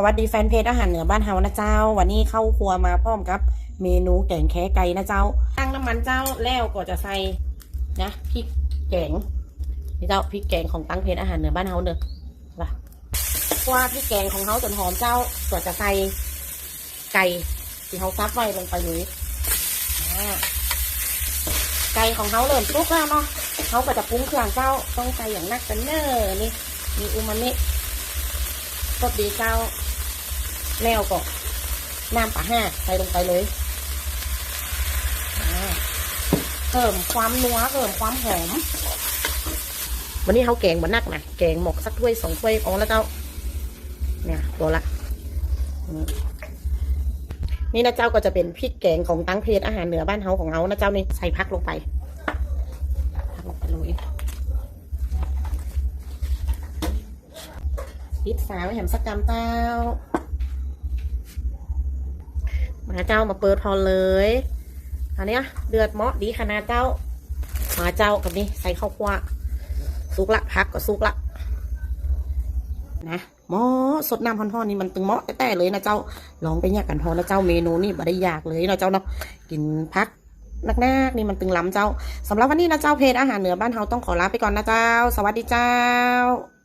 ສະຫວັດດີແຟນເພຈອາຫານເໜືອບ້ານເຮົານະເຈົ້າ. ວັນນີ້ເຂົ້າຄົວມາພ້ອມກັບເມນູແກງແຄໄກ່ນະເຈົ້າ. ຕັ້ງນ້ຳມັນເຈົ້າ ແລ້ວກໍຈະໃສ່ນະ ພິກແກງນີ້ເຈົ້າ, ພິກແກງຂອງຕັ້ງເພຈອາຫານເໜືອບ້ານເຮົາເດີ. ລະ ຂົ້ວພິກແກງຂອງເຮົາຈົນຫອມເຈົ້າ ກໍຈະໃສ່ໄກ່ທີ່ເຮົາສັບໄວ້ລົງໄປເລີຍ. ອາ ໄກ່ຂອງເຮົາເລີ່ມສຸກແລ້ວເນາະ, ເຮົາກໍຈະປຸງເຄື່ອງເຈົ້າ. ຕ້ອງໃສ່ຢ່າງໜັກກັນເນີ ນີ້ ມີອູມາມິ ລົດດີເຈົ້າ, ແລ້ວກໍນ້ຳປາຮ້າໃສ່ລົງໄປເລີຍ. ອາ ເພີ່ມຄວາມນົວ ເພີ່ມຄວາມຫອມ. ວັນນີ້ເຮົາແກງບໍ່ໜັກນະ, ແກງໝົກສັກຖ້ວຍສອງຖ້ວຍພໍລະເຈົ້າ. ເນຍ ພໍລະ. ອືມ ນີ້ນະເຈົ້າ ກໍຈະເປັນພິກແກງຂອງຕັ້ງເພຈອາຫານເໜືອບ້ານເຮົາຂອງເຮົານະເຈົ້າ. ນີ້ໃສ່ຜັກລົງໄປ, ຜັກລົງໄປເລີຍ. ປິດຝາໄວ້ແຮມສັກກຳເຈົ້າ. ມາເຈົ້າ ມາເປີດພໍເລີຍ. ອັນເນີ້ຍເດືອດເໝາະດີຂະໜາດເຈົ້າ. ມາເຈົ້າ ກັບນີ້ໃສ່ເຂົ້າຂົ້ວ. ສຸກລະ, ຜັກກໍສຸກລະນະ. ເໝາະ ສົດນ້ຳຮ້ອນໆນີ້ມັນຕຶງເໝາະແຕ່ໆເລີຍນະເຈົ້າ. ລອງໄປຍາກກັນພໍນະເຈົ້າ, ເມນູນີ້ບໍ່ໄດ້ຍາກເລີຍເນາະເຈົ້າເນາະ. ກິນຜັກໜັກໆນີ້ມັນຕຶງລຳເຈົ້າ. ສຳລັບວັນນີ້ນະເຈົ້າ ເພຈອາຫານເໜືອບ້ານເຮົາຕ້ອງຂໍລາໄປກ່ອນນະເຈົ້າ. ສະຫວັດດີເຈົ້າ.